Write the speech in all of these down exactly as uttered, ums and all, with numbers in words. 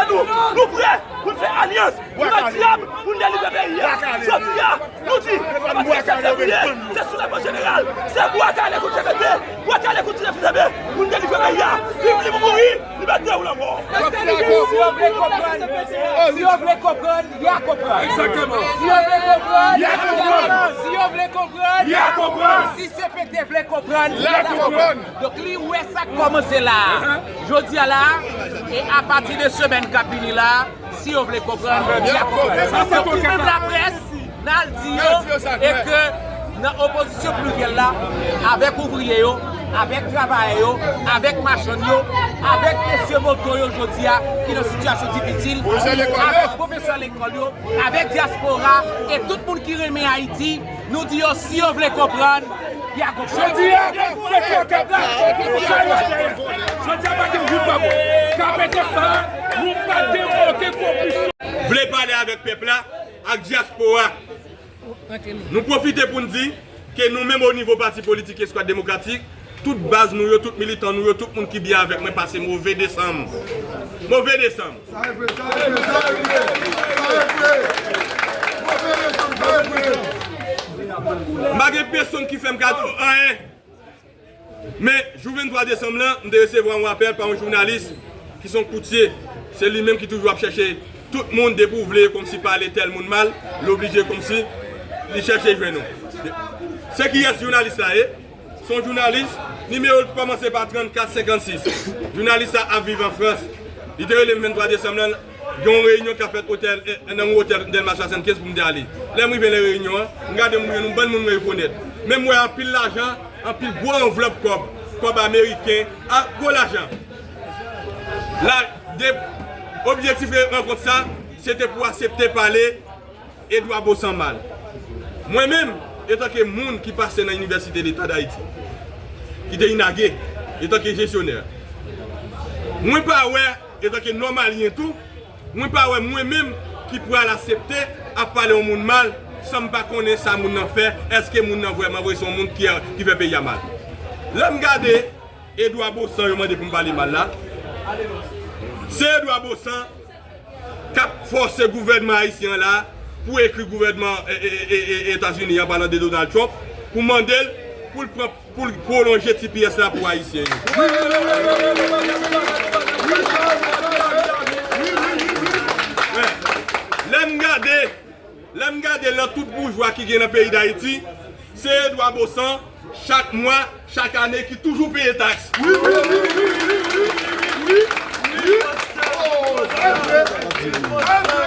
Nou, nou prè pou n fè alyans, nou met dyab pou n delivre peyi a. Jodi a, nou di, apati de sèt fevriye, se soulèvman jeneral, se bwa kale kont C P T, bwa kale kont T F I Z B, pou n delivre peyi a. Viv li pou mouri, libète ou lanmò. Si yo vle konprann, si yo vle konprann, y a konprann. Egzakteman. Si yo vle konprann, y a konprann. Si yo vle konprann, y a konprann. Si C P T vle konprann, y a konprann. Donk, li wè sa k kòmanse la a. Jodi a la a, e apati de semèn k ap vini la a, si yo vle konprann, y a konprann. Donk, nou menm laprès, n al di yo, e ke nan opozisyon pliryèl la, avèk ouvriye yo, avèk travayè yo, avèk machann yo, avèk mesye moto yo jodi a, ki nan sitiyasyon difisil, avèk pwofesè lekòl yo, avèk dyaspora, e tout moun ki renmen Ayiti, nou di yo, si yo vle konprann, y a konprann. Jodi a, se fòkè la, sa yo dèyè. Jodi a, pa gen wout pa bon. K P T sa, nou pa gen okenn konplisyon. Vle pale avèk pèp la, ak dyaspora. Nou pwofite pou n di ke nou menm o nivo pati politik Eskwad Demokratik, tout baz nou yo, tout militan nou yo, tout moun ki byen avèk mwen pase move desanm. Move desanm. Sa e vre, sa e vre, sa e vre, sa e vre. Move desanm, sa e vre. M pa gen pèsonn ki fè m kado anyen. Men, jou venntwa desanm lan, m te resevwa yon apèl pa yon jounalis ki se yon koutye. Se li menm ki toujou ap chèche tout moun, depi w vle kòmsi pale tèl moun mal, l oblije kòmsi li chèche jwenn ou. Se kiyès jounalis la ye? Se yon jounalis, nimewo l kòmanse pa trannkat senkannsis. Jounalis la ap viv an Frans. Li te rele m venntwa desanm lan, gen yon reyinyon k ap fèt otèl, eh, nan yon otèl Dèlma swasannkenz pou m te ale. Lè m rive nan reyinyon an, m gade m jwenn yon bann moun mwen rekonèt. Men m wè anpil lajan, anpil gwo anvlòp kòb, kòb ameriken, a, gwo lajan. La, de, objektif rankont sa, se te pou aksepte pale Edouard Baussan mal. Mwen menm, etanke moun ki pase nan Inivèsite Leta d Ayiti, ki te inage etanke jesyonè, mwen pa wè, etanke nòmalyen tou, mwen pa wè mwen menm ki pral aksepte ap pale yon moun mal san m pa konnen sa moun nan fè, èske moun nan vrèman vre se yon moun ki, ki fè peyi a mal. Lè m gade Edouard Baussan yo mande pou m pale mal la, se Edouard Baussan k ap fòse gouvènman ayisyen an la pou ekri gouvènman, e, e, e, e, e, Etazini an, palan de Donald Trump, pou mande l pou l pran, pou l pwolonje T P S la pou ayisyen yo. Lè m gade, lè m gade lan tout boujwa ki gen nan peyi Dayiti, se Edouard Baussan, chak mwa, chak ane, ki toujou peye taks. Wi, wi, wi. Oh, sa vre. Sa vre.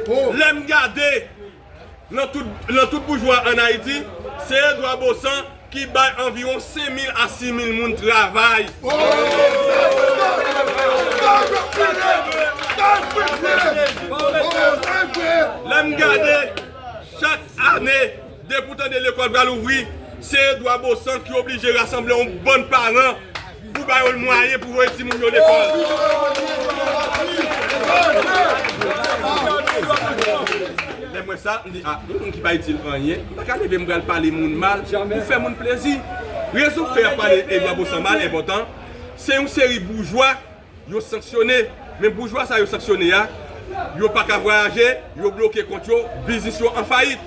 Oh. Lè m gade, lan tout, lan tout boujwa ann Ayiti, se Edouard Baussan ki bay anviwon senk mil a sis mil moun travay. Oh, sa vre. Sa vre. Sa vre. Oh, sa vre. Lè m gade, chak ane, depi w tande lekòl pral ouvri, se Edouard Baussan ki oblije rasanble yon bann paran pou ba yo mwayen pou voye timoun yo lekòl. Lè m wè sa, m di, a, yon moun ki pa itil anyen, m pa ka leve m pral pale moun mal pou fè moun plezi. Rezon k fè y ap pale Edouard Baussan mal enpòtan, se yon seri boujwa yo sanksyone, men boujwa sa yo sanksyone a, yo pa ka vwayaje, yo bloke kont yo, biznis yo an fayit.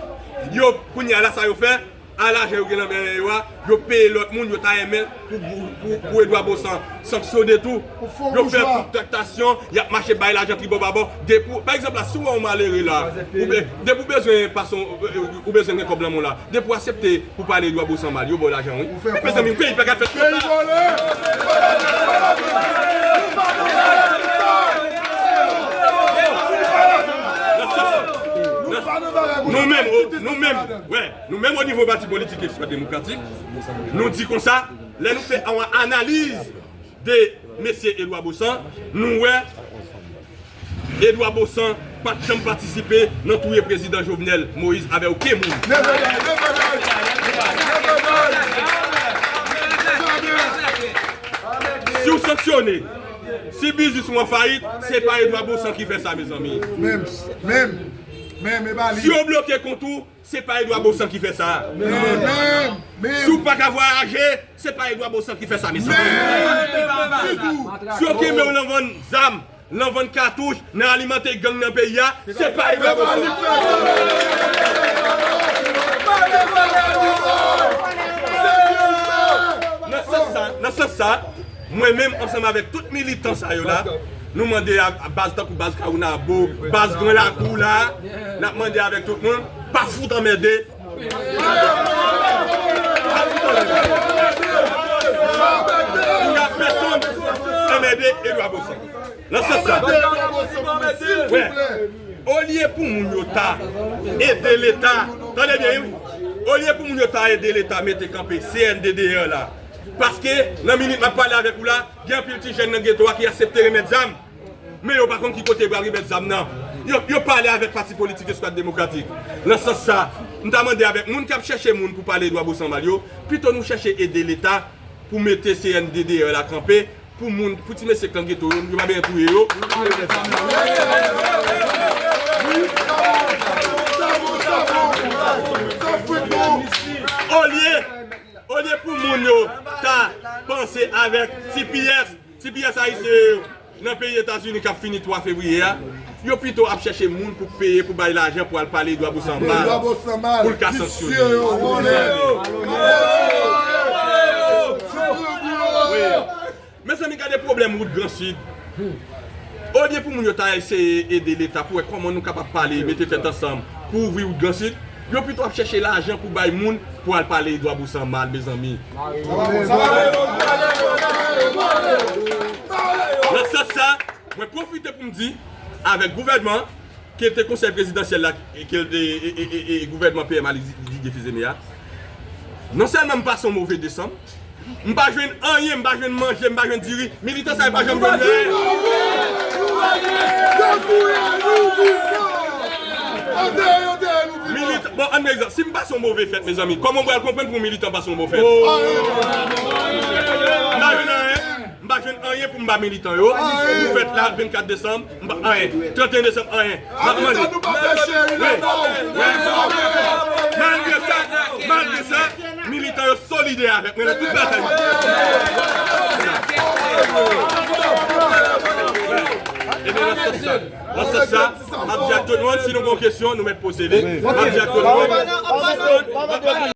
Yo, kounye a la, sa yo fè, a lajan yo gen nan men yo a, yo peye lòt moun, yo ta renmen pou, pou, pou, pou Edouard Baussan sanksyone tou. Yo fè tout traktasyon, y ap mache bay lajan tribò babò. Depi, pa egzanp la, si w wè yon malere la, ou be-, depi w bezwen pase yon, ou bezwen gen kòb nan men w la, depi w aksepte pou pale Edouard Baussan mal, yo ba w lajan, wi. Men mezanmi, peyi pa ka fèt konsa. Nou menm, nou menm, wè, nou menm o nivo pati politik Espoir Démocratique, nou di konsa, lè nou fè yon analiz de mesye Edouard Baussan, nou wè Edouard Baussan pa t janm patisipe nan touye prezidan Jovenel Moïse avè okenn moun. Si w sanksyone, si biznis ou an fayit, se pa Edouard Baussan ki fè sa, mezanmi. Menm, menm, menm, e pa li. Si yo bloke kont ou, se pa Edouard Baussan ki fè sa. Menm, menm, menm. Si w pa ka vwayaje, se pa Edouard Baussan ki fè sa, mezanmi. Menm, menm, menm. Si yo kenbe w nan vann zam, nan vann katouch, nan alimante gang nan peyi a, se pa Edouard Baussan. Nan sans sa, nan sans sa, mwen menm ansanm avèk tout militan sa yo la, nou mande a, a baz tankou baz Caonabo, baz Gran Lakou la, n ap mande avèk tout moun, pa fout anmède. Pa fout anmède. Pou y a pèsonn anmède Edouard Baussan. Nan sans sa. Wè. Olye pou moun yo ta ede Leta, tande byen, wi. Olye pou moun yo ta ede Leta mete kanpe C N D D R la. Paske, nan minit m ap pale avèk ou la, gen anpil ti jèn nan geto a ki aksepte remèt zam. Men yo pa konn ki kote yo pral remèt zam nan. Yo, yo pale avèk pati politik Eskwad Demokratik. Nan sans sa, m ta mande avèk moun k ap chèche moun pou pale Edouard Baussan mal yo, pito nou chèche ede Leta pou mete C N D D R la kanpe, pou moun, pou ti mesye k nan geto yo, yo pa bezwen touye yo. Olye, olye pou moun yo ta panse avèk T P S, T P S ayisyen yo nan peyi Etazini k ap fini twa fevriye a, yo pito ap chèche moun pou peye pou bay lajan pou al pale Edouard Baussan mal, pou l ka sanksyone. Wi. Mezanmi, gade pwoblèm wout Gran Sid. Olye pou moun yo ta eseye ede Leta pou wè kòman nou kapab pale, mete tèt ansanm pou ouvri wout Gran Sid, yo pito ap chèche lajan pou bay moun pou al pale Edouard Baussan mal, mezanmi. Nan sans sa, mwen pwofite pou m di avèk gouvènman, ke te konsèy prezidansyèl la, e ke l te, e, e, e, e gouvènman P M Ali Didier Fils-Aimé a. Non sèlman m pase yon move desanm, m pa jwenn anyen, m pa jwenn manje, m pa jwenn diri, militan sa yo pa janm jwenn anyen. Militan, bon, ann egzanp, si m pase yon move fèt, mezanmi, kòman w pral konprann pou yon militan pase yon move fèt? M pa jwenn anyen. M pa jwenn anyen pou m ba militan yo. Pou fèt la, vennkat desanm, m pa anyen. Tranteyen desanm, anyen. M ap mande. Wi. Wi. Malgre sa, malgre sa, militan yo solidè avèk mwen nan tout batay mwen. Ebyen, nan sans sa, nan sans sa, m ap di ak tout moun, si nou gen kesyon, nou mèt posede. M ap di ak tout moun.